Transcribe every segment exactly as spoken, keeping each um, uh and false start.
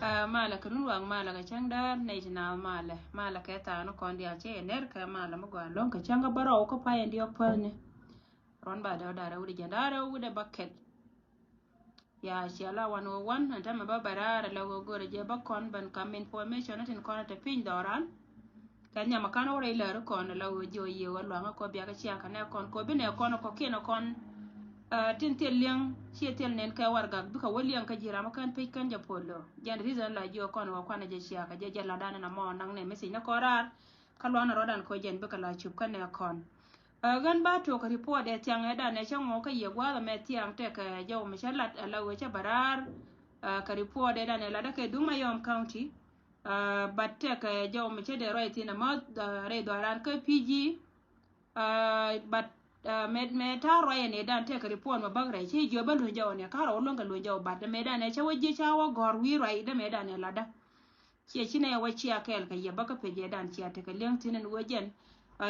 Malɛ kɛ run waŋ, malɛ kɛ cäŋ däär nɛy ti naath, malɛ, malɛ kɛ thaani kɔn diaal cɛ yɛ ner kɛ malɛ mi gɔaa lo̱ŋ kɛ cäŋ kä bärɔw kä pay ɛn diɔk päthni. Ruɔn ba dee wä da̱rɛ wut jɛ da̱rɛ wut ɛ bä kɛl. Ya cia la wan wä wan ɛn tämɛ bä bɛ raar ɛ la wä go̱rɛ jɛ bä kɔn bän kam information tin kɔn ɛ te piny dhɔran. Kɛ nhiam a kan wä rɛy lääri kɔn la wä jiɔ yiëë wä luaŋä kɔ biakä ciakä nɛ kɔn kɔ bi nɛ kɔn kɔ kiɛn kɔn. Tin thil liɛŋ ciɛ thil nɛn kɛ wargak bikɛ wä liɛŋ kä ji̱ ram kän pec kän jɛ pol lo. Jɛn reason la jiɔ kɔn wä kuanɛ jɛ ciakä jɛ jɛ la danɛ na mɔ naŋ nɛ message nɛ kɔn raar. Kä luanɛ rɔdan kɔ jɛn bikɛ la cup kän nɛ kɔn. Ɣän ba tuɔk kɛ report ɛ thiaŋ ɛ danɛ cä ŋɔ kä yɛ gua̱a̱th ɛmɛ thiaŋ tɛkɛ jɔw mi cä lat ɛ la wä cä bɛ raar. Kɛ report ɛ danɛ lat ɛ kɛ Duk Mayom County. But tɛkɛ jɔw mi cä dee ruac thin ɛmɔ rɛy dhɔran kä P G. But mɛ mɛ ta̱a̱ ruac ɛn ëëdan tɛkɛ report mɛ bäk rɛy ci jiö bä luny jɔw ni ka̱r ɔ luɔ̱ŋ kɛ luny jɔw but mɛ dan ɛ cä wä jiö ca wä gɔ̱r wi̱i̱ ruac dee mɛ dan ɛ ladä. Ciɛ ci nɛ wä cia kɛɛl kɛ yɛ bä kä pec ëëdan cia tekɛ liäŋ thin ɛn wä jɛn.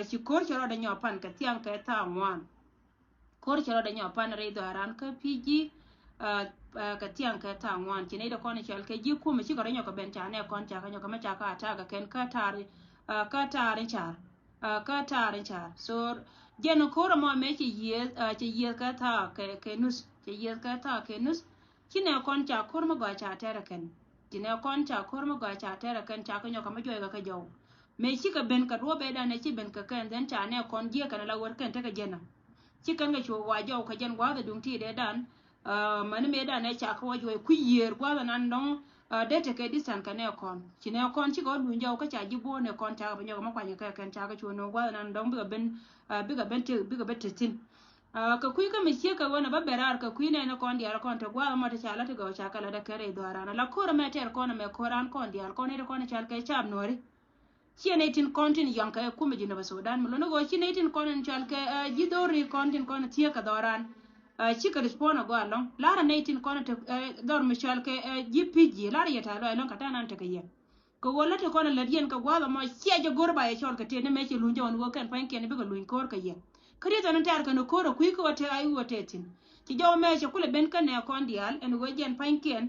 Ci ko̱r cɛ rɔɔdɛ nyɔ pan kɛ thiaŋ kɛ tha̱a̱ ŋuan. Ko̱r cɛ rɔɔdɛ nyɔ pan rɛy dhɔran kä P G. Kɛ thiaŋ kɛ tha̱a̱ ŋuan ci nɛy dɛ kɔn i̱ cɔal kɛ ji̱ kumɛ cikɛ rɔ nyɔk kɛ ben ca nɛ kɔn ca kɛ nyɔk kɛ mɛ ca kɛ attack kɛn kä ta̱a̱r. Kä ta̱a̱r in car. Kä ta̱a̱r in car so jɛn ko̱r ɛmɔ mɛ ci yiëth ci yiëth kɛ tha̱a̱ kɛ nus ci yiëth kɛ tha̱a̱ kɛ nus. Ci nɛ kɔn ca ko̱r mi gɔaa ca tɛr kɛn ci nɛ kɔn ca ko̱r mi gɔaa ca tɛr kɛn ca kɛ nyɔk kɛ mɛ juɔc kɛ kɛ jɔw. Mëë cikɛ ben kɛ duɔ̱ɔ̱p ëëdan ɛ ci ben kɛ kɛn dhɛn ca nɛ kɔn jiɛ kɛn ala wär kɛn tekɛ jɛn ɛ. Ci kɛn kɛ cu wa jɔw kɛ jɛn gua̱a̱th ɛ duŋ ti dee dan. Mani mëë dan ɛ ca kɛ wa juɔc kui̱ yiëër gua̱a̱th ɛ nan dɔ̱ŋ. Dee tekɛ distance kɛ nɛ kɔn ci nɛ kɔn cikɛ wa duŋ jɔw kä ca ji̱ buɔ̱ɔ̱n ɛ kɔn ca kɛ bɛ nyɔk mɛ kuany kɛ kɛn ca kɛ cu nööŋ gua̱a̱th ɛ nan dɔ̱ŋ bikɛ ben. Bikɛ ben te bikɛ ben te thi̱n. Kɛ kui̱ kä mi ciek kɛ ɣöö nɛ bä ben raar kɛ kui̱ nɛɛni kɔn diaal kɔn te gua̱a̱th ɛmɔ te ca lät ti gɔw ca kɛ lat ɛ kɛn rɛy dhɔran ala ko̱r ɛmɛ tɛr kɔn ɛmɛ ko̱ran kɔn diaal kɔn nɛy ti kɔn ɛ cɔal kɛ caap nuɔ̱ɔ̱ri. Ciɛ nɛy tin kɔn tin yɔ̱ŋ kɛ kumɛ ji̱ nɛ bä Sudan mi lo̱n ni ɣöö ci nɛy tin kɔn in cɔal kɛ ji̱ dho̱ri kɔn tin kɔn thiek kɛ dhɔran. Cikɛ respond agɔaa ɛlɔ̱ŋ lar ɛ nɛy tin kɔn in te dhɔr mi cɔal kɛ ji̱ pi̱c ji̱ lar ɛ yɛ ta̱a̱ lɔaac ɛlɔ̱ŋ kɛ ta̱a̱ nan tekɛ yɛ. Kɛ ɣöö lät ti kɔn in lät yɛn kɛ gua̱a̱th ɛmɔ ciɛ jɛ go̱r ba yɛ cɔl kɛ tëë ni mëë ci luny jɔw ni ɣöö kɛn pua̱nykiɛn bikɛ luny ko̱r kɛ yɛ. Kä riet ɛn tɛɛr kɛn ko̱r ɛ kui̱ kä ɣöö tëë a i̱ ɣöö tëë thi̱n. Ci jɔw mëë cɛ kulɛ ben kä nɛ kɔn diaal ɛn ɣöö jɛn pua̱nykiɛn.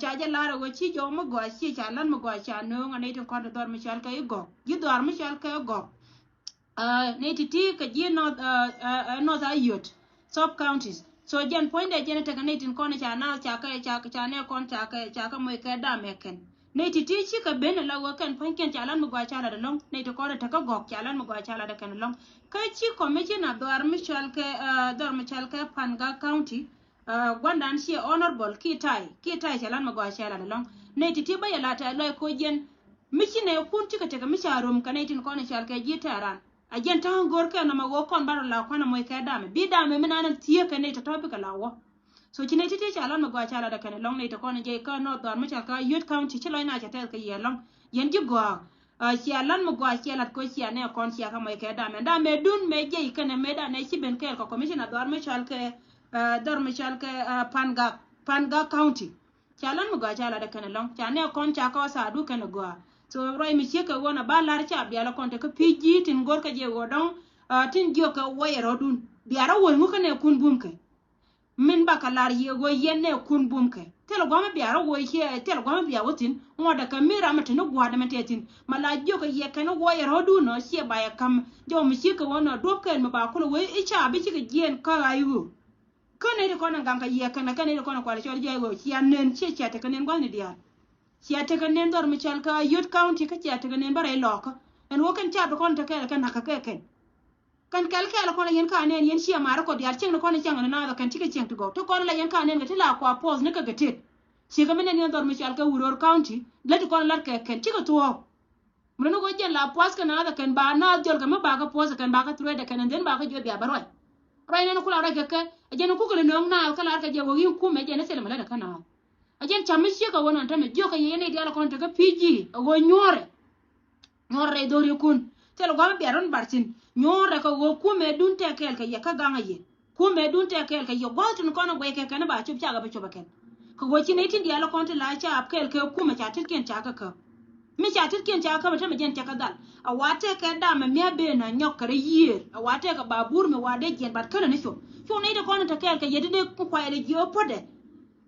Ca jɛ lar ɛ ɣöö ci jɔw mi gɔaa ci ca län mi gɔaa ca nööŋ a nɛy tin kɔn ti dhɔr mi cɔal kɛ i̱ gɔk ji̱ dhɔr mi cɔal kɛ i̱ gɔk. Nɛy ti̱ti̱ kɛ ji̱ North Ayod sub counties. So jɛn puɔ̱nydɛ jɛn tekɛ nɛy tin kɔn ca naath ca kɛ ca ca nɛ kɔn ca kɛ ca kɛ moc kɛ dam ɛ kɛn. Nɛy ti̱ti̱ cikɛ ben ala ɣöö kɛn puɔ̱nykiɛn ca lan mi gɔaa ca lat ɛlɔ̱ŋ nɛy ti kɔn tekɛ gɔk ca lan mi gɔaa ca lat ɛ kɛn ɛlɔ̱ŋ. Kä ci commissioner dhɔr mi cɔal kɛ dhɔr mi cɔal kɛ Pangak County. Guandan ciɛ honorable Kitai Kitai ca lan mi gɔaa ca lat ɛlɔ̱ŋ. Nɛy ti̱ti̱ bä yɛ lat ɛ lɔc koc jɛn. Mi ci nɛ kun cikɛ tekɛ mi ca rom kɛ nɛy tin kɔn i̱ cɔal kɛ ji̱ tɛɛran. A jɛn ta̱a̱ŋ go̱r kɛ nɔmɔ ɣöö kɔn ban rɔ la kuan a moc kɛ damɛ bi damɛ mi nan thiee kɛ nɛy tɔ̱tɔ̱ bikɛ la wä. So ci nɛy ti̱ti̱ ca lɔn mi gɔaa ca lat ɛ kɛn ɛlɔ̱ŋ nɛy ti kɔn jɛ kä North Dhɔr mi cɔal kɛ Ayod County ci lɔc na cɛ tɛth kɛ yɛ ɛlɔ̱ŋ. Yɛn ji̱ gɔaa. Cia lan mi gɔaa cia lat kɔ cia nɛ kɔn cia kɛ moc kɛ damɛ damɛ dun mɛ jɛ ikɛnɛ mɛ danɛ ci ben kɛɛl kɛ commissioner Dhɔr mi cɔal kɛ Dhɔr mi cɔal kɛ Pangak Pangak County. Ca län mi gɔaa ca lat ɛ kɛn ɛlɔ̱ŋ ca nɛ kɔn ca kɔɔth thaadu kɛn ɛ gɔaa. So ruac mi ciek kɛ ɣöö na ba lar ca bial ɛ kɔn te kä pi̱c ji̱ tin go̱r kɛ jɛ ɣöö dɔ̱ŋ. Tin jiök kɛ wuɔc ɛ rɔ̱dun bia rɔ wuɔc ŋu kä nɛ kun bum kɛ. Min bakɛ lar yɛ ɣöö yɛn nɛ kun bum kɛ thilɛ gua̱mɛ bia rɔ wuɔc ciɛ thilɛ gua̱mɛ bia wä thi̱n. Ŋuɔ̱tdɛ kɛ mi ram ɛ te ni gua̱a̱r dämɛ tɛth thi̱n ma la jiök kɛ yɛ kɛn wuɔc ɛ rɔ̱dun ɔ ciɛ ba yɛ ka̱m. Jɔw mi ciek kɛ ɣöö nɔ duɔ̱p kɛn mi ba kulɛ wee i̱ ca bi cikɛ jiɛɛn kä ɣa̱c ɣöö. Kä nɛy ti kɔn in gaŋ kɛ yiɛk kɛn ɛ kɛ nɛy ti kɔn in kual cɔl jiac ɣöö cia nen ciɛ cia tekɛ nen gua̱thni diaal. Cia tekɛ nen dhɔr mi cɔl kɛ Ayod County kä cia tekɛ nen bä rɛy lɔɔkä. Ɛn ɣöö kɛn ca bi kɔn tekɛɛl kɛ na̱k kɛ kɛ kɛn. Kɛn kɛl kɛɛl kɔn in yɛn ka nɛn yɛn ciɛ ma̱a̱r kɔn diaal cieŋni kɔn in cieŋ ni naath ɔ kɛn cikɛ cieŋ ti gɔw ti kɔn in la yɛn ka nɛn kɛ ti la kua puɔth ni kɛ kɛ tet. Cikɛ mi nɛn yɛn dhɔr mi cɔl kɛ Uror County lät ti kɔn in lat kɛ kɛn cikɛ thuɔ̱ɔ̱k. Mi luni ɣöö jɛn la pua̱th kɛ naath ɛ kɛn ba naath jɔl kɛ mi ba kä pua̱th ɛ kɛn ba kä thread ɛ kɛn and then ba kä jiɔ bia bä ruac. Ruac nɛn kula ruac kɛ kɛ ɛ jɛn kukɛ lɛ nööŋ naath kä lar kɛ jɛ wä yin kumɛ jɛn ɛ thilɛ mi lät ɛ kä naath. Ɛ jɛn cam mi ciek ɛ wä nɔn tämɛ jiök kɛ yɛ yɛn i̱ diaal ɛ kɔn tekä pi̱i̱ ji̱ ɛ ɣöö nyuɔ̱ɔ̱rɛ. Nyuɔ̱ɔ̱rɛ rɛy dho̱r yɛ kun thilɛ gua̱a̱m mi bia run bar thi̱n. Nyuɔ̱ɔ̱rɛ kɛ ɣöö kumɛ dun tɛk kɛɛl kɛ yɛ kä gaŋ ɛ yɛ. Kumɛ dun tɛk kɛɛl kɛ yɛ gua̱th tin kɔn ɛ guɛc kɛ kɛn ba cop cakɛ bi cop ɛ kɛn. Kɛ ɣöö ci nɛy tin diaal ɛ kɔn ti la caap kɛɛl kɛ kumɛ ca tetkiɛn ca kä käp. Mi ca tetkiɛn ca käp ɛ tämɛ jɛn cɛ kä dhal. A wa tɛk kɛ dam ɛ mia̱ ben a nyɔk kɛ rɛ yiëër a wa tɛk kɛ ba bur mi wa dee jiɛn bat känɛ ni cop. Cu nɛy ti kɔn ɛ te kɛɛl kɛ yɛ ti dee kuayɛ lɛ jiɛ ɛ puɔ̱tdɛ.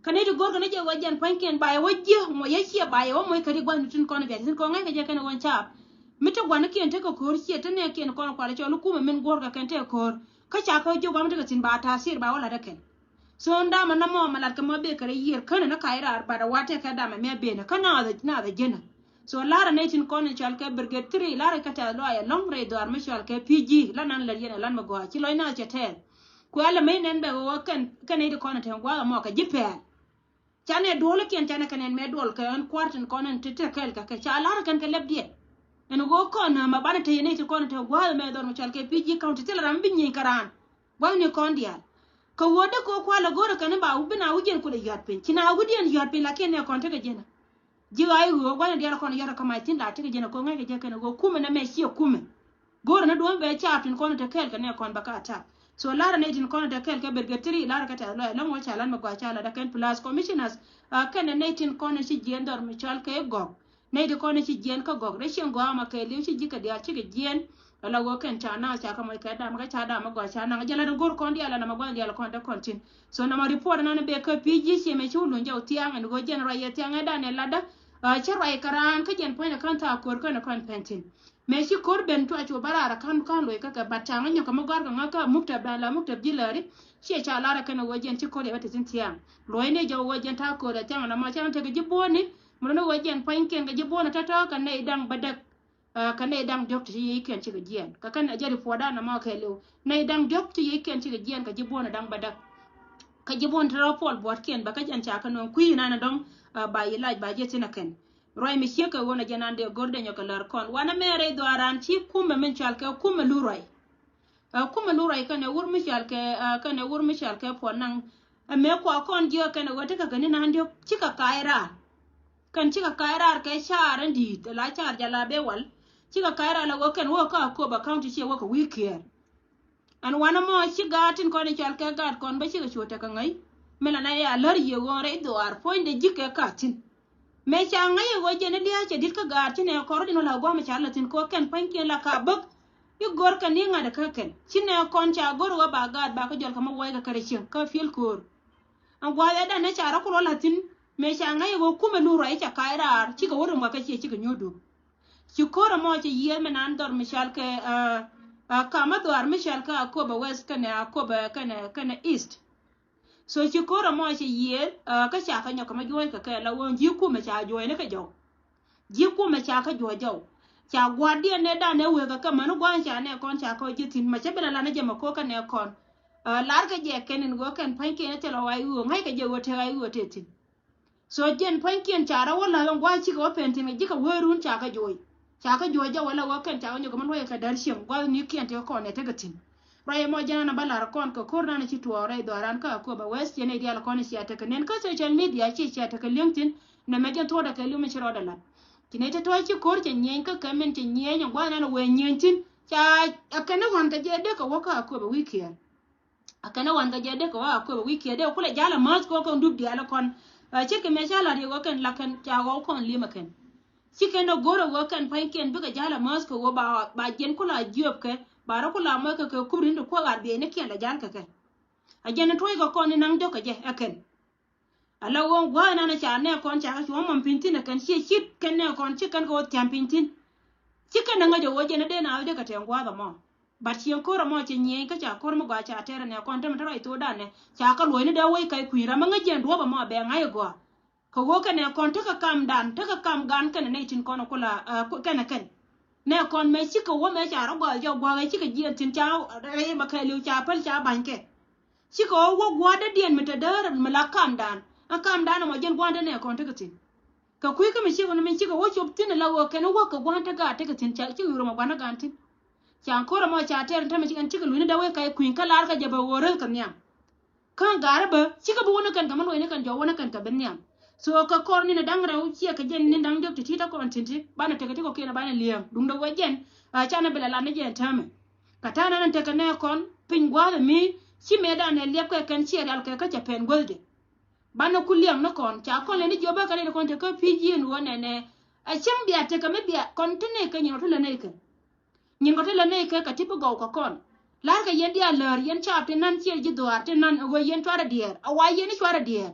Kä nɛy ti go̱rkɛ ni jɛ wä jɛn pua̱nykiɛn ba yɛ wä jiɛ mɔ yɛ ciɛ ba yɛ wä moc kä ti gua̱thni tin kɔn biac tin kɔn ŋäckɛ jɛ kɛn ɣöö caap. Mi ti gua̱nikiɛn tekɛ ko̱r ciɛ ti nɛɛkiɛn kɔn kualɛ cɔl kumɛ min guɔ̱rkɛ kɛn tekɛ ko̱r. Kä ca kä jiök ba mi tekɛ thi̱n ba ta̱a̱ thir ba wä la̱t ɛ kɛn. So damɛ nɔmɔ mɛ lat kɛ mɔ bek kɛ rɛy yiër känɛ ni kac raar bat a wa tɛkɛ damɛ mɛ benɛ kä naath ɛ jɛnɛ. So larɛ nɛy tin kɔn in cɔal kɛ Brigade three larɛ kɛ tɛth lɔaac ɛlɔ̱ŋ rɛy dhɔaar mi cɔal kɛ P G la nan lät yɛn ɛ lan mi gɔaa ci lɔc naath cɛ tɛɛl. Kuɛ lɛ mec nɛn bɛ ɣöö kɛn kɛn nɛy ti kɔn in te gua̱a̱th ɛmɔ kɛ ji̱ pɛɛl. Canɛ duɔlikiɛn canɛ kɛ nɛn mɛ duɔl kɛ ɛn kua̱r tin kɔn in te te kɛɛl kɛ kɛ ca larɛ kɛn kɛ lɛpdiɛn. Ɛn ɣöö kɔn näämɛ banɛ te yɛn nɛy tin kɔn in te gua̱a̱th ɛmɛ dhɔr mi cɔal kɛ P G county thilɛ ram bi nyieny kɛ raan. Gua̱thni kɔn diaal. Kɛ ɣöö dee kɛ ɣöö kualɛ go̱rɛ kɛn i̱ ba wi̱c bi na wi̱c jiɛn kulɛ yɔ̱a̱t piny ci na wi̱c diɛn yɔ̱a̱t piny lakin nɛ kɔn tekɛ jiɛn. Ji̱ ɣa̱c ɣöö gua̱thni diaal kɔn yɔ̱a̱t kɛ mac thi̱n la tekɛ jiɛn kɛ ɣöö ŋäckɛ jɛ kɛn ɣöö kumɛ nɛ mɛ ciɛ kumɛ. Go̱rɛ ni duɔ̱ɔ̱m bɛ caap tin kɔn te kɛɛl kɛ nɛ kɔn bɛ ka tap. So larɛ nɛy tin kɔn te kɛɛl kɛ Brigade three larɛ kɛ tɛth lɔaac ɛlɔ̱ŋ wä ca lat mɛ gɔaa ca lat ɛ kɛn plus commissioners. Kɛnɛ nɛy tin kɔn ci jiɛn dhɔr mi cɔal kɛ gɔk. Nɛy ti kɔn ci jiɛn kä gɔk rɛy cieŋ gɔaa ma kɛɛliw ci ji̱ kɛ diaal cikɛ jiɛn. Ala ɣöö kɛn ca naŋ ca kä mɔc kɛ dam kä ca dam kä gɔaa ca naŋ jɛ la di go̱r kɔn diaal la nama gua̱n diaal kɔn dee kɔn tin. So nama report nan bɛ kä P G ciɛ mɛ ci wä luny jɛ wä thiaŋ ɛn ɣöö jɛn ruac yɛ thiaŋ ɛ dan ɛ ladä. Cä ruac kɛ raan kä jɛn puɔ̱ny ɛ kän thaak ko̱r kän ɛ kɔn pɛn tin. Mëë ci ko̱r ben tuac cu bä raar ɛ ka̱n ka̱n loc kä kɛ bat ca ŋä nyɔk kɛ mi gɔ̱a̱r kɛ ŋä kä muktab dan la muktab ji̱ lääri. Ciɛ ca lar ɛ kɛn ɛ ɣöö jɛn ci ko̱r yɛ bä te thi̱n thiaŋ. Luɔ̱cni jɛ ɣöö jɛn ta̱a̱ ko̱r ɛ thiaŋ ɛ la mɔ ca ŋä tekɛ ji̱ buɔ̱ɔ̱ni. Mɛ luni ɣöö jɛn pua̱nykiɛn kɛ ji̱ buɔ̱ɔ̱n ɛ tɔ̱tɔ̱ kɛ nɛy da̱ŋ bädäk. Kä nɛy da̱ŋ diɔ̱k ti ci yiëë kiɛn cikɛ jiɛɛn kä kɛn ɛ jɛ report dan ɛmɔ kɛɛliw nɛy da̱ŋ diɔ̱k ti ci yiëë kiɛn cikɛ jiɛɛn kɛ ji̱ buɔ̱ɔ̱n ɛ da̱ŋ bädäk. Kä ji̱ buɔ̱ɔ̱n te rɔ puɔl buɔ̱t kiɛn bä kä jɛn ca kä nööŋ kui̱ nan ɛ dɔ̱ŋ. Ba yi lac ba jɛ thi̱n ɛ kɛn ruac mi ciek kɛ ɣöö nɛ jɛ nan dee go̱r dee nyɔk kɛ lär kɔn wanɛ mɛ rɛy dhɔaaran ci kumɛ min cɔal kɛ kumɛ lu ruac. Ɛ kumɛ lu ruac kɛnɛ wur mi cɔal kɛ kɛnɛ wur mi cɔal kɛ puɔt naŋ. Ɛ mëë kua kɔn jiök kɛnɛ ɣöö tekɛ kɛ ni na̱a̱n diɔ̱k cikɛ kac raar. Kɛn cikɛ kac raar kɛ caar in di̱i̱t la caar jɛ la bee wal. Cikɛ kac raar la ɣöö kɛn wä kä Akobo County ciɛ wä kɛ wi̱i̱ kiɛɛr. Ɛn wanɛ mɔ ci gaat tin kɔn in cɔal kɛ gaat kɔn bä cikɛ cuɔ tekɛ ŋäc. Mi la na ya lär yiëë ɣöö rɛy dhuaar puɔ̱nydɛ ji̱ kɛ ka̱a̱t thi̱n. Mëë ca ŋäc ɛ ɣöö jɛn i̱ lia̱a̱ cɛ di̱t kä gaat ci nɛ kɔr din wä la gua̱a̱m ca la thi̱n kɛ ɣöö kɛn pua̱nykiɛn la ka bäk. I̱ go̱r kɛn ni ŋa̱t kä kɛn ci nɛ kɔn ca go̱r ɣöö ba gaat ba kä jɔl kä mi wuɔc kɛ kärɛ cieŋ kä fiel ko̱o̱r. Ɛn gua̱a̱th ɛ dan ɛ ca rɔ kulɔ la thi̱n. Mëë ca ŋäc ɛ ɣöö kumɛ lu ruac ca kac raar cikɛ wä rum kä kä ciɛ cikɛ nyuɔ̱th duɔ̱p. Ci ko̱r ɛmɔ cɛ yiëëth mi nan dhɔr mi cɔal kɛ kam ɛ dhɔaar mi cɔal kɛ Akobo West kɛnɛ Akobo kɛnɛ kɛnɛ East. So ci ko̱r ɛmɔ cɛ yiëël kä ca kɛ nyɔk kɛ mɛ juɔ̱ɔ̱c kɛ kɛ la ɣöö ji̱ kumɛ ca juɔ̱ɔ̱cni kɛ jɔw. Ji̱ kumɛ ca kɛ juɔ̱ɔ̱c jɔw. Ca gua̱a̱r diɛn nɛ dan nɛ wek kɛ kɛ mäni gua̱a̱n ca nɛ kɔn ca kɛ ji̱ thi̱n mɛ cä bi la lan ni jɛ mɛ ko̱r kɛ nɛ kɔn. Lar kɛ jɛ kɛn in ɣöö kɛn pa̱ny kɛn thil ɣɔw a i̱ ɣöö ŋa̱c kɛ jɛ ɣöö tëk a i̱ ɣöö tëë thi̱n. So jiɛn pua̱nykiɛn ca rɔ wä la̱th ɛn gua̱a̱th cikɛ wä pɛn thi̱n kɛ ji̱ kɛ wee run ca kɛ juɔ̱ɔ̱c. Ca kɛ juɔ̱ɔ̱c jɛ wä la wä kɛn ca kɛ nyɔk kɛ mɛ luɔ̱c kɛ däär cieŋ gua̱a̱th ni kiɛn tekɛ kɔn ɛ tekɛ thi̱n. Ruac ɛmɔ jɛn an a bä la̱r kɔn kɛ ko̱r nan a ci tuɔɔk rɛy dhɔaaran kä Akobo West ciɛ nɛy diaal kɔn cia tekɛ nɛn kä social media ci cia tekɛ li̱eŋ thi̱n. Nɛ mɛ jɛn thuɔ̱ɔ̱dɛ kɛ li̱eŋ mi ci rɔɔdɛ la̱t. Ci nɛy te tɔ̱ ci ko̱r cɛ nyieny kä kɛ min cɛ nyieny ɛn gua̱a̱th nan a wee nyieny thi̱n ca ɛ kɛn ni ɣɔ̱n kɛ jɛ dee kɛ wä kä Akobo wi̱i̱ kiɛɛr. A kɛn ɛ wan kɛ jɛ dee kɛ wä Akobo wi̱i̱ kiɛ dee kulɛ jal a mäth kɛ wä kɛ dup diaal ɛ kɔn. Ɛ ce̱tkɛ mɛ ca la̱t yɛ wä kɛn la kɛn ca wä kɔn li̱em ɛ kɛn. Ci kɛn ɛ go̱r ɛ wä kɛn pa̱nykiɛn bikɛ jal a mäth kɛ wä ba jiɛn kula jiöp kɛ ba rɔ kula mäth kɛ kɛ kup rin ti kuäk ar biɛy ni kiɛn lɛ jal kɛ kɛ. A jiɛn ɛ tuɔ̱c kɛ kɔn ni naŋ diɔ̱k kɛ jɛ ɛ kɛn. Ala ɣöö gua̱a̱th nan ca nɛ kɔn ca kɛ cuɔ̱ŋ mɔm piny thi̱n ɛ kɛn ciɛ cit kɛn nɛ kɔn ci kɛn kɛ wä thiam piny thi̱n. Ci kɛn ɛ ŋäc ɛ ɣöö jɛn ɛ dee na wä dee kɛ tɛŋ gua̱a̱th ɛmɔ. But cieŋ ko̱r ɛmɔ cɛ nyieny kä ca ko̱r mi gɔaa ca tɛr ɛ nɛ kɔn tämɛ te ruac thokdan nɛ ca kɛ luɔ̱cni dee wec kɛ kui̱ ram mi ŋäc jɛn duɔ̱ɔ̱p ɛmɔ bɛ ŋa̱c ɛ gɔaa. Kɛ ɣöö kɛnɛ kɔn tekɛ kamdan tekɛ kam gan kɛnɛ nɛy tin kɔn kula kɛnɛ kɛn. Nɛ kɔn mɛ cikɛ wä mɛ ca rɔ gɔaa jɔk gua̱a̱k ɛ cikɛ jiɛn thi̱n ca rɛy mɛ kɛɛliw ca päl ca ba̱ny kɛ. Cikɛ wä wä gua̱a̱dädiɛn mi te däär mi la kamdan. Ɛ kamdan ɛmɔ jɛn gua̱a̱dä nɛ kɔn tekɛ thi̱n. Kɛ kui̱ kä mi cikɛ ni min cikɛ wä cop thi̱n ala ɣöö kɛn wä kɛ gua̱a̱n te gaat tekɛ thi̱n ca cikɛ yur ɛmɔ gua̱a̱n te gaan thi̱n. Ca ko̱r ɛmɔ ca tɛɛr in tämɛ cikɛ luny ni dee wec kac kui̱ny kä laar kä jɛ bɛ ɣöö rɛl kɛ nhiam. Kä ga̱rä bä cikɛ bi wä ni kɛn kɛ mi luɔ̱c ni kɛn jɔw wä ni kɛn kɛ bi nhiam. So kɛ kɔr ni ni da̱ŋ rɛw ciɛ kɛ jɛn ni da̱ŋ diɔ̱k ti ti te kɔn thi̱n ti banɛ tekɛ ti kɔkiɛn banɛ li̱eŋ duundɛ wä jɛn. Ca ni bi la lat ni jɛn täämɛ. Kɛ ta̱a̱ nan tekɛ nɛ kɔn piny gua̱a̱th mi ci mëëdan ɛ liɛp kɛ kɛn ciɛ rial kɛ kä cɛ pɛn guäthdɛ. Banɛ ku liɛŋ ni kɔn ca kɔn lɛ ni jiɔpä kɛ ni kɔn te kä pi̱i̱ ji̱ ni ɣöö nɛnɛ. Ɛ cäŋ bia tekɛ mi bia kɔn te nɛy kɛ nyin kɔ te lɛ nɛy kɛ. Nyin kɔ te lɛ nɛy kɛ kɛ ti bi gɔw kɛ kɔn. La̱rkɛ yɛn diaal läär yɛn caap ti nan ciɛ ji̱ dhuaar ti nan ɛ ɣöö yɛn cuarɛ diɛɛr a wa yɛn i̱ cuarɛ diɛɛr.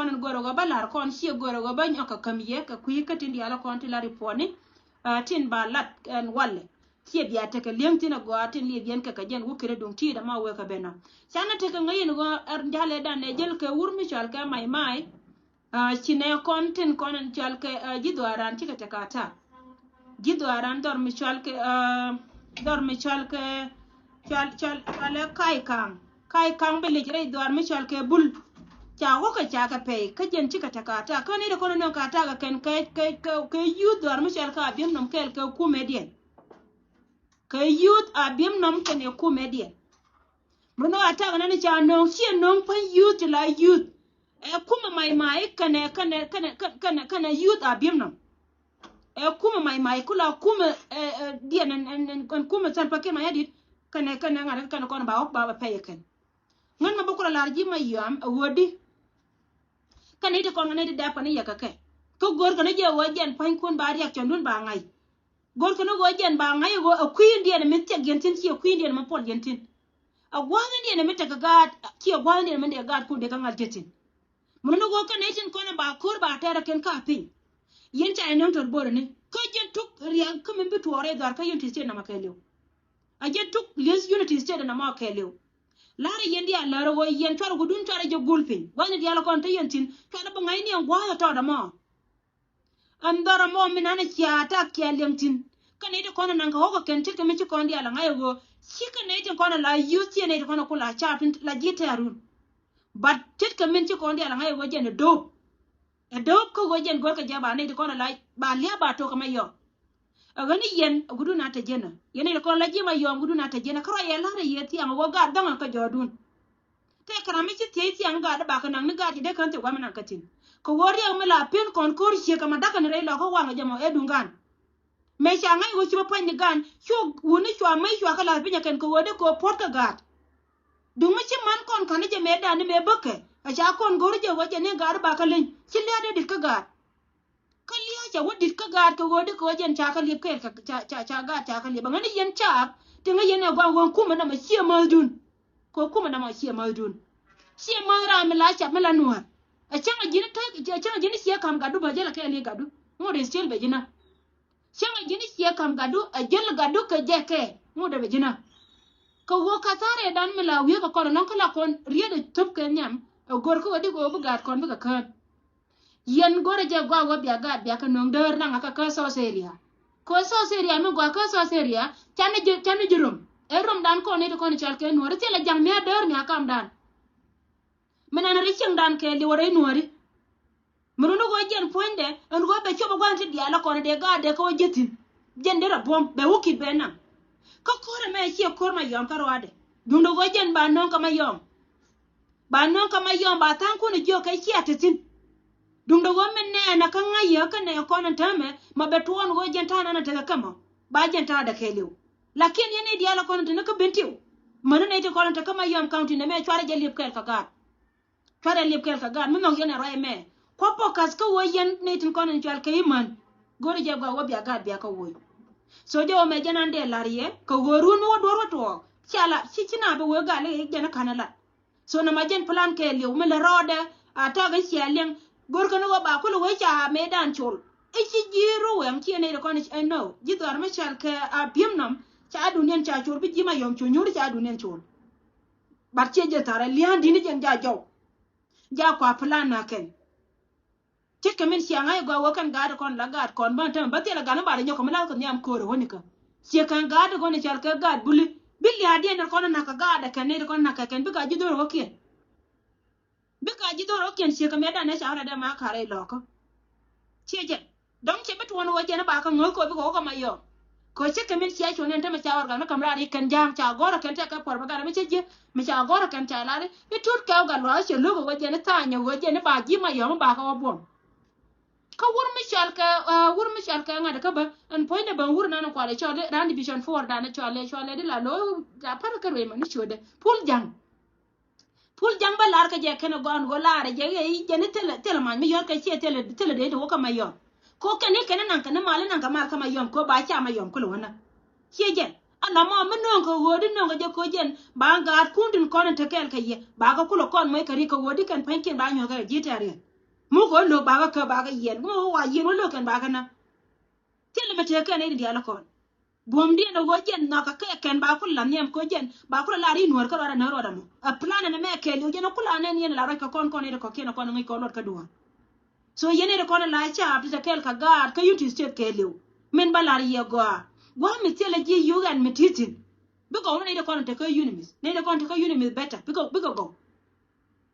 kɔn in görɛ ɣöö bä la̱r kɔn, ciɛ görɛ ɣöö bä nyɔk kɛ käm yɛ kɛ kui̱ kä tin diaal kɔn ti la ripuɔtni. Tin ba lat ɛn walɛ, ciɛ bia tekɛ li̱eŋ tin a gɔaa tin liep yɛn kɛ kɛ jɛn wä kɛ rɛ duŋ ti dama wee kɛ ben nɔ. Canɛ tekɛ ŋäc in ɣöö ɛr jalɛ dan ɛ jäl kɛ wur mi cɔal kɛ Mai Mai. Ci nɛ kɔn tin kɔn in cɔal kɛ ji̱ dhuaaran cikɛ tekɛ attack. Ji̱ dhuaaran dhɔr mi cɔal kɛ, dhɔr mi cɔal kɛ, cɔal, cɔal, cɔal ɛ Kai Kaŋ. Kai Kaŋ bi lic rɛy dhuaar mi cɔal kɛ Bul. Ca wä kɛ ca kɛ pɛy kä jɛn cikɛ tekɛ attack. Kä ni ti kɔn in nɔŋ kɛ attack kɛn kɛ, kɛ, kɛ, kɛ youth dhuaar mi cɔal kɛ Abiemnɔm kɛɛl kɛ kumɛdiɛn. Kɛ youth Abiemnɔm kɛnɛ kumɛdiɛn. Mi nɔ attack nani ca nöŋ, ciɛ nöŋ pa̱ny youth ti la youth. Ɛ kumɛ Mai Mai kɛnɛ, kɛnɛ, kɛnɛ, kɛnɛ, kɛnɛ youth Abiemnɔm. Ɛ kumɛ Mai Mai kula kumɛ, ɛ, ɛ, diɛn ɛn, ɛn, ɛn, ɛn kumɛ Salva Kiir Mayardit. Kɛnɛ, kɛnɛ ŋa̱t kɛnɛ kɔn ba wä ba, ba pɛy kɛn. Ŋän mɛ bä kula lar ji̱ Mayom ɛ ɣöödi. Kɛnɛ iti kɔn kɛnɛ iti dɛp kɛnɛ yɛ kɛ kɛ. Kä go̱r kɛnɛ jɛ ɣöö jɛn pa̱nykun ba riɛk cɔndun ba ŋa̱c. Go̱r kɛn ɣöö jɛn ba ŋa̱c ɣöö ɛ kui̱ in diɛn mi thiɛk yɛn thi̱n, ciɛ kui̱ in diɛn mi puɔl yɛn thi̱n. Ɛ gua̱a̱th in diɛn mi tekɛ gaat, ciɛ gua̱a̱th in diɛn mi dee gaatkun dee kä ŋa̱l jɛ thi̱n. Mun ni ɣöö kɛn nɛy tin kɔn in ba ko̱r ba tɛɛrɛ kɛn ka piny. Yɛn ca yɛn nöŋ tɔt bo̱rɛ ni kä jɛn tuk riɛk kä min bi tuɔɔr rɛy dhɔr kä unity state namɔ kɛɛliw. A jɛn tuk lieth unity state namɔ kɛɛliw. La̱rä yɛn diaal, la̱rä ɣöö yɛn cuarɛ wutdun cuarɛ jɛ gul piny. Gua̱thni diaal kɔn te yɛn thi̱n cuarɛ bi ŋa̱cni ɛn gua̱a̱th ɛ tɔɔt ɛmɔ. Ɛn dhɔr ɛmɔ mi nanɛ cia tak cia liɛŋ thi̱n. Kä nɛy ti kɔn ɛ naŋ kɛ ɣɔ̱k kɛ kɛn ce̱tkɛ mi ci kɔn diaal ɛ ŋa̱c ɛ ɣöö ci kɛ nɛy ti kɔn ɛ la youth, ciɛ nɛy ti kɔn ɛ ku la cap tin la ji̱ tɛ̈run. But ce̱tkɛ min ci kɔn diaal ɛ ŋa̱c ɛ ɣöö jɛn ɛ do̱p. Ɛ do̱p kä ɣöö jɛn görkɛ jɛ ba nɛy ti kɔn ɛ la ba lia̱a̱ ba to̱k kɛ ma yɔm. Ɛ ɣän ni yɛn ɛ gutdun a te jenä. Yɛn nɛy ti kɔn la ji̱ ma yɔm gutdun a te jenä. Kä ruac yɛ la̱rä yɛ thiaŋ ɛ ɣöö gaat dhäŋä kä jɔɔdun. Tëëkɛ ram mi ci thiec thiaŋ gaat bakɛ naŋ ni gaat ci dee kän thiek wä mi naŋ kä thi̱n. Kɛ ɣöö riɛk mi la pen kɔn ko̱r ciek kɛ ma da̱kɛ ni rɛy lɔkä waŋ ɛ jɛ mɔ ɛ duŋ gan. Mëë ca ŋa̱c ɣöö ci bä pa̱ny ni gan cu wuni cua mäc cua kä la̱th piny ɛ kɛn kɛ ɣöö dee kɛ ɣöö puɔ̱t kä gaat. Duŋ mi ci man kɔn ka̱n ni jɛ mëë dan ni mëë bäkɛ ɛ ca kɔn go̱r jɛ ɣöö jɛ ni gaat bakä leny ci lia̱a̱ dee dit kä gaat. Kä lia̱a̱ cɛ wä dit kä gaat kɛ ɣöö di kɛ ɣöö jɛn ca kä liep kɛɛl ca, ca, ca gaat ca kä liep. Aŋäni yɛn caap ti ŋä yɛn ɛ gua̱a̱ŋ ɣöö kumɛ namɔ ciɛ mäthdun. Kɛ kumɛ namɔ ciɛ mäthdun. Ciɛ mäth ram mi la cap mi la nuäär. Ɛ cäŋ a ji̱n tek, ɛ cäŋ a ji̱n ciɛ ka̱m gatdu bä jäl a kɛɛl i̱ gatdu. Ŋot in ciel bɛ ji̱n a. Cäŋ a ji̱n ciɛ ka̱m gatdu, a jäl gatdu kɛ jɛ kɛɛl. Ŋot ɛ bɛ ji̱n a. Kɛ ɣöö ka̱tha̱r ɛ dan mi la wi̱i̱ kɛ kɔn ɛlɔ̱ŋ kä la kɔn riet ɛ thöp kɛ nhiam. Ɛ go̱r kä ɣöö di kɛ ɣöö bi gaat kɔn bikɛ kään. Yɛn go̱rɛ jɛ gɔaa wä bia gaat bia kä nöŋ däär naŋ akä kä South Area. Kɛ South Area mi gɔaa kä South Area canɛ ji̱, canɛ ji̱ rom. Ɛ romdan kɔn ni ti kɔn i̱ cal kɛ nuɔ̱ɔ̱ri thilɛ jaŋ mia̱ däär mia̱ kamdan. Mi nan ri cieŋdan kɛ liwä rɛy nuɔ̱ɔ̱ri. Mi run i̱ ɣöö jɛn puɔ̱nydɛ ɛn ɣöö bɛ cop ɛ gua̱n ti diaal ɛ kɔn dee gaat dee kä wä ji̱ thi̱n. Jɛn derɛ buɔ̱m bɛ wä ki̱t bɛ naŋ. Kä ko̱r ɛmɛ ciɛ ko̱r ma yɔm kä ruaadɛ. Duundɛ ɣöö jɛn ba nöŋ kä ma yɔm. Ba nöŋ kä ma yɔm ba tha̱a̱ŋkun jiök kɛ cia te thi̱n. Duundɛ ɣöö min nɛɛnɛ kä ŋa̱c yɛ kä nɛ kɔn in täämɛ ma bɛ tuɔɔn ɣöö jɛn ta̱a̱ nanɛ tekɛ kä mɔ ba jɛn ta̱a̱dɛ kɛɛliw. Lakin yɛn i̱ diaal ɛ kɔn in te ni kä Bentiu. Mäni nɛy ti kɔn in te kä ma yɔm county nɛmɛ cuarɛ jɛ liep kɛɛl kɛ gaat. Cuarɛ liep kɛɛl kɛ gaat mi nhɔk yɛn ɛ ruac ɛmɛ. Kua̱ pɔkath kä ɣöö yɛn nɛy tin kɔn in cual kɛ imän. Go̱ri jɛ gɔaa wä bia gaat bia kä woc. So jɛ wä mɛ jɛn an dee la̱r yɛ kɛ ɣöö run mi wä duɔ̱ɔ̱r wä tuɔɔk. Cia la ci ci na bi wee gal i̱ jɛn i̱ ka̱n ilat. So nɔmɔ jɛn plan kɛɛliw mi lɛ rɔɔdɛ a tak i̱ cia liɛŋ. Go̱rkɛ ni ɣöö ba kulɛ wee ca mëëdan col i̱ ci ji̱ ruwɛŋ ci ɛn nɛy ti kɔn i̱ ɛn nɔ ji̱ dhɔaar mi cal kɛ a bi̱em nɔm. Ca duniɛn ca col bi ji̱ ma yɔm cu nyuur ca duniɛn col. But ciɛ jɛ tharɛ lia̱a̱n di̱t ni jɛn ja jɔw. Ja kua plan na kɛn. Ce̱tkɛ min cia ŋa̱c gɔaa wä kɛn gaat kɔn la gaat kɔn bä tɛmɛ bä thilɛ gat ni ba rɛ nyɔk kɛ mi la kɛ nhiam köörä wä ni kä. Ciɛ kɛn gaat kɔn i̱ cal kɛ gaat buli bi lia̱a̱ diɛn kɔn nak kɛ gaat kɛn ni kɔn nak kɛ kɛn bi gat ji̱ dho̱r wä kiɛn. Bikɛ a ji̱ dhɔr ɔ kiɛn ciek kɛ mɛ danɛ ca rɛ dɛ ma karɛ ilɔkä. Ciɛ jɛ dɔ̱ŋ cɛ bi tuɔn wä jɛn ba kä ŋäk kɔ bikɛ wä kɛ ma yɔm. Kɛ cä kɛ min cia cuɔ̱n ɛn tämɛ ca ɣɔr gat mi käm raar i̱ kɛn ja̱a̱ŋ ca gɔ̱rä kɛn tɛkɛ puɔr bä gat mi cä ji̱ mi ca gɔ̱rä kɛn ca lar i̱ tut kɛw gat luaak cɛ lo̱k ɛ ɣöö jɛn i̱ tha̱a̱ny ɛ ɣöö jɛn i̱ ba ji̱ ma yɔ̱m i̱ ba kä wä buɔ̱m. Kä wur mi cɔal kɛ wur mi cɔal kɛ ŋa̱t kä bä ɛn puɔ̱nydɛ bä wur nan kualɛ cɔal i̱ ran division four dan cɔal i̱ cɔal i̱ di la lo̱ a pär kä ruëë mɛ ni ciötdɛ pul ja̱ŋ. Pul ja̱ŋ bä lar kä jɛ kɛn ɛ gɔn go̱ lar ɛ jɛ ɣɛ i̱ jɛn i̱ thilɛ thilɛ mac mi yɔ̱r kɛ ciɛ thilɛ thilɛ dee ti wä kä ma yɔm. Ko kɛn i̱ kɛn i̱ naŋ kɛn i̱ mal i̱ naŋ kɛ mal kä ma yɔm ko ba ca ma yɔm kulɛ wä nä. Ciɛ jɛn a nɔmɔ mi nööŋ kɛ ɣöödi nööŋ kɛ jɛ ko jɛn ba gaat kun tin kɔn in te kɛɛl kɛ yɛ ba kɛ kulɛ kɔn mɔc kɛ ri kɛ ɣöödi kɛn pa̱nykiɛn ba nyuɔ̱th kɛ ji̱ tɛ̈riɛn. Muk kɛ lo̱k ba kɛ kä ba kɛ yiɛn muk wa yiɛn wä lo̱k kɛn ba kɛ nä. Thilɛ mi tëë kɛn i̱ diaal kɔn. Buɔ̱mdiɛn ɛ ɣöö jɛn nhɔakä kɛ kɛn ba kulɛ la nhiam kɛ ɣöö jɛn ba kulɛ la ri nuäär kä ruaadɛ nä ruaadɛ mɔ. Ɛ plan ɛn ɛmɛ kɛɛliw jɛn ɛ kulɛ anɛn yɛn la ruac kɛ kɔn kɔn i̱ ri kɔ̱kiɛn ɛ kɔn ŋäc kɔn luɔt kä duɔ̱ɔ̱r. So yɛn i̱ ri kɔn ɛ la caap ti te kɛɛl kɛ gaat kä Unity State kɛɛliw. Min ba lar yɛ gɔaa. Gua̱a̱ mi thilɛ ji̱ yuk ɛn mi ti̱thi̱n. Bikɛ wä ni ri kɔn te kä UNMISS ni ri kɔn te kä UNMISS better bikɛ bikɛ gɔw.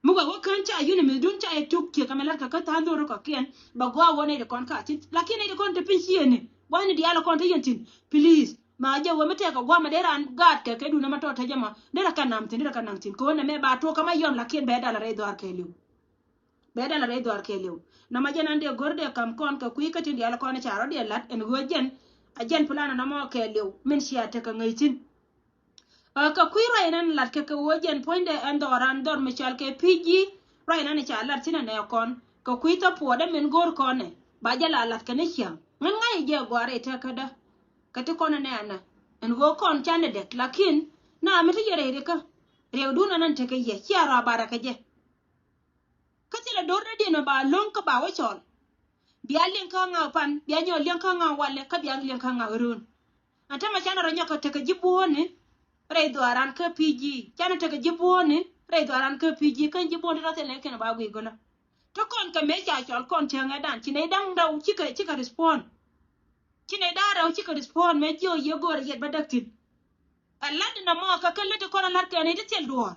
Mi wek wä kään ca UNMISS dun ca yɛ tuk kiɛ kɛ mɛ lat kɛ kä tha̱a̱ŋ dho̱r kɔ̱kiɛn bɛ gɔaa wä nɛy ti kɔn ka thi̱n. Lakin nɛy ti kɔn te piny ciëëni gua̱thni diaal kɔn te yɛn thi̱n. Please ma jɛ wä mi tɛk kɛ gua̱a̱th mɛ dee raan gaat kɛ kɛ dun ɛmɛ tɔt te jɛ mɔ dee rɛ kɛ nam thi̱n dee rɛ kɛ nam thi̱n kɛ wä nɛ mɛ ba tuɔk kä ma yɔm lakin bɛ dal a rɛy dhɔaar kɛɛliw. Bɛ dal a rɛy dhɔaar kɛɛliw. Nɔmɔ jɛn an dee go̱r dee kam kɔn kɛ kui̱ kä tin diaal kɔn ca rɔ dee lat ɛn ɣöö jɛn a jɛn plan nɔmɔ kɛɛliw min cia tekɛ ŋäc thi̱n. Ɛ kɛ kui̱ ruac nan lat kɛ kɛ ɣöö jɛn puɔ̱nydɛ ɛn dhɔran dhɔr mi cɔal kɛ P G ruac nan ca lat thi̱n ɛnɛ kɔn kɛ kui̱ thɔ puɔɔdɛ min go̱o̱r kɔnɛ ba jɛ la lat kɛ ni ciaŋ ŋän ŋa̱c jɛ gɔaa rɛy tɛkädä. Kɛ ti kɔn ɛnɛ ɛnɛ ɛn ɣöö kɔn canɛ dɛk lakin na mi ti yɛ rɛy rikä riɛkdun ɛnɛn tekɛ yɛ cia rɔ a barɛ kɛ jɛ. Kä thilɛ do̱r dädiɛn mɛ ba lo̱ŋ kä ba wä cɔl. Bia liɛŋ kä ŋa̱k pan bia nyɔk liɛŋ kä ŋa̱k walɛ kä bia liɛŋ kä ŋa̱k röön. An tämɛ canɛ rɔ nyɔk kɛ tekɛ ji̱ buɔ̱ɔ̱ni rɛy dhɔaran kä P G. Canɛ tekɛ ji̱ buɔ̱ɔ̱ni rɛy dhɔaran kä P G kä ji̱ buɔ̱ɔ̱ni rɔ thilɛ kɛn ba guic gölä. Te kɔn kɛ mëë ca cɔl kɔn cäŋɛ dan ci nɛy da̱ŋ rɛw cikɛ cikɛ respond. Ci nɛy da̱ŋ rɛw cikɛ respond mëë jiök yɛ go̱o̱rɛ yɛt bä däk thi̱n. Ɛ lat inɔ mɔ kä kɛ lät ikɔn ɛ lat kɛ ni ti thil duɔɔr.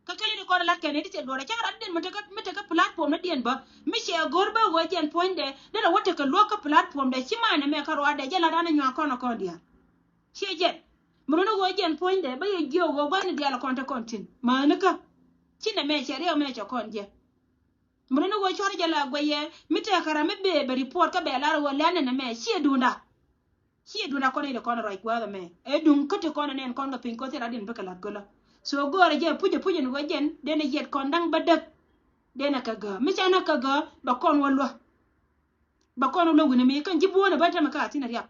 Kä kɛ lät ikɔn ɛ lat kɛ ni ti thil duɔɔr ɛ cak rat diɛn mi tekɛ mi tekɛ platform ni diɛn bä mi cɛ go̱r bä wee jɛn puɔ̱nydɛ derɛ wä tekɛ luäk kä platform dɛ ci manɛ mɛ kä ruaadɛ jɛ lat an ɛ nyuak kɔn ɛ kɔn diaal. Ciɛ jɛn mi run ɛ wee jɛn puɔ̱nydɛ bä yɛ jiök wee gua̱thni diaal ɛ kɔn te kɔn thi̱n mäni kä. Ci nɛ mɛ cɛ riɛw mɛ cɛ kɔn jɛ. Mi run ɛ wee cuɔr jɛ la guɛyɛ mi tɛkɛ ram mi bee bɛ report kä bɛ lar wee lɛn nɛ mɛ ciɛ duunda. Ciɛ duun a kɔn i̱ ti kɔn ruac gua̱a̱th ɛmɛ ɛ duŋ kä ti kɔn ɛ nɛn kɔn kɛ piny kothi rat in bikɛ la̱t gölä. So go̱o̱rɛ jɛ puc ɛ puc in wä jɛn den ɛ yɛt kɔn da̱ŋ bä däk. Den ɛ kɛ gäär mi ca nä kɛ gäär bɛ kɔn wä luä. Bɛ kɔn wä luä wi̱n ɛmi kɛn ji̱ buɔ̱ɔ̱n ɛ bä tämɛ kä a thi̱n ɛ riap.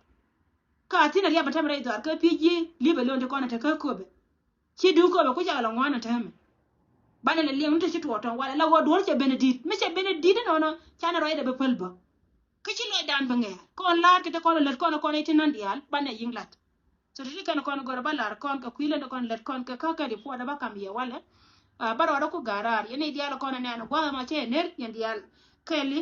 Kä a thi̱n ɛ riap ɛ tämɛ rɛy dhɔaar kä pi̱i̱ ji̱ li̱p ɛ lo̱n ti kɔn ɛ te kä köpɛ. Ci duŋ köpɛ ku cakɛ lɛ ŋuan ɛ täämɛ. Banɛ lɛ liɛŋ ni te ci tuɔɔk tɔŋ walɛ la ɣöö duɔ̱ɔ̱r cɛ ben ɛ di̱t mi cɛ ben ɛ di̱t inɔnɔ. Canɛ ruacdɛ bi päl bä. Kä ci lɔcdan bi ŋɛɛr kɔn la̱r kɛ te kɔn lät kɔn kɔn i̱ ti nan diaal banɛ yi̱ŋ la̱t. So ti ti kɛn kɔn gör ba la̱r kɔn kɛ kui̱ lät kɔn lät kɔn kɛ kä kɛ report ba kam yɛ walɛ. Ba rɔɔdä ku ga̱r raar yɛn i̱ diaal kɔn ɛ nɛn gua̱a̱th ɛmɔ cɛ ɛ ner yɛn diaal kɛli.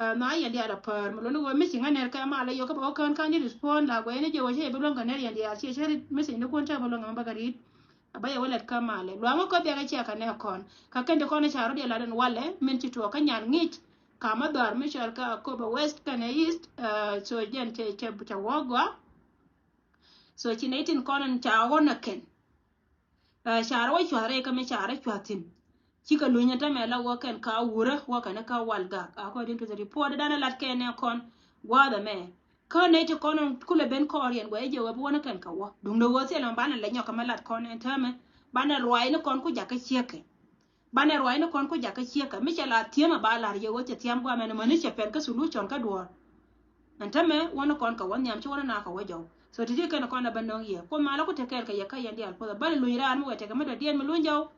Ɛ ma yɛn diaal ɛ päär mi luni wä mi ci ŋä ner kɛ malɛ yɔ kä ba wä kään kään ji̱ respond la guɛy ni jɛ wä cɛ bi luäŋ kɛ ner yɛn diaal ciɛ cɛ rit mi ci ni kun cɛ bi luäŋ ɛmɛ bä kɛ rit. A bä yɛ wä lɛt kä malɛ luaŋä kä biakɛ ciɛ kɛ nɛ kɔn kä kɛn ti kɔn i̱ ca rɔ diɛ lat ɛn walɛ min ci tuɔɔk kä nyan ŋi̱i̱c. Kamä dhɔaar mi cɔal kä Akobo West kɛnɛ East. So jɛn cɛ cɛ cɛ wä gɔaa. So ci nɛ itin kɔn in ca ɣɔn ɛ kɛn. Ca rɔ wä cua̱th rɛy kä mi ca rɔ cua̱th thi̱n. Cikɛ luny in tämɛ la wä kɛn ka wurä wä kɛn kä wal gak according to the report dan ɛ lat kɛn ɛ kɔn gua̱a̱th ɛmɛ. Kä nɛy ti kɔn in kulɛ ben kɔɔriɛn guɛ i̱ jɛ wä bi wä ni kɛn kɛ wä duŋdɛ wä thilɛ mɛ banɛ lɛ nyɔk kɛ mɛ lat kɔn in tämɛ. Banɛ ruac ni kɔn ku jakä ciekɛ. Banɛ ruac ni kɔn ku jakä ciekɛ mi cɛ la thiemɛ ba lar yɛ wä cɛ thiam guamɛ ni mäni cɛ pɛn kä solution kä duɔ̱ɔ̱r. Ɛn tämɛ wä ni kɔn kɛ wä nhiam ci wä ni na kɛ wä jɔw. So ti ti kɛn kɔn a bä nöŋ yɛ kuoth malä ku te kɛɛl kɛ yɛ kä yɛn diaal puɔth a bä lɛ luny raan mi wɛ tekɛ mi dɔ̱diɛn mi luny jɔw.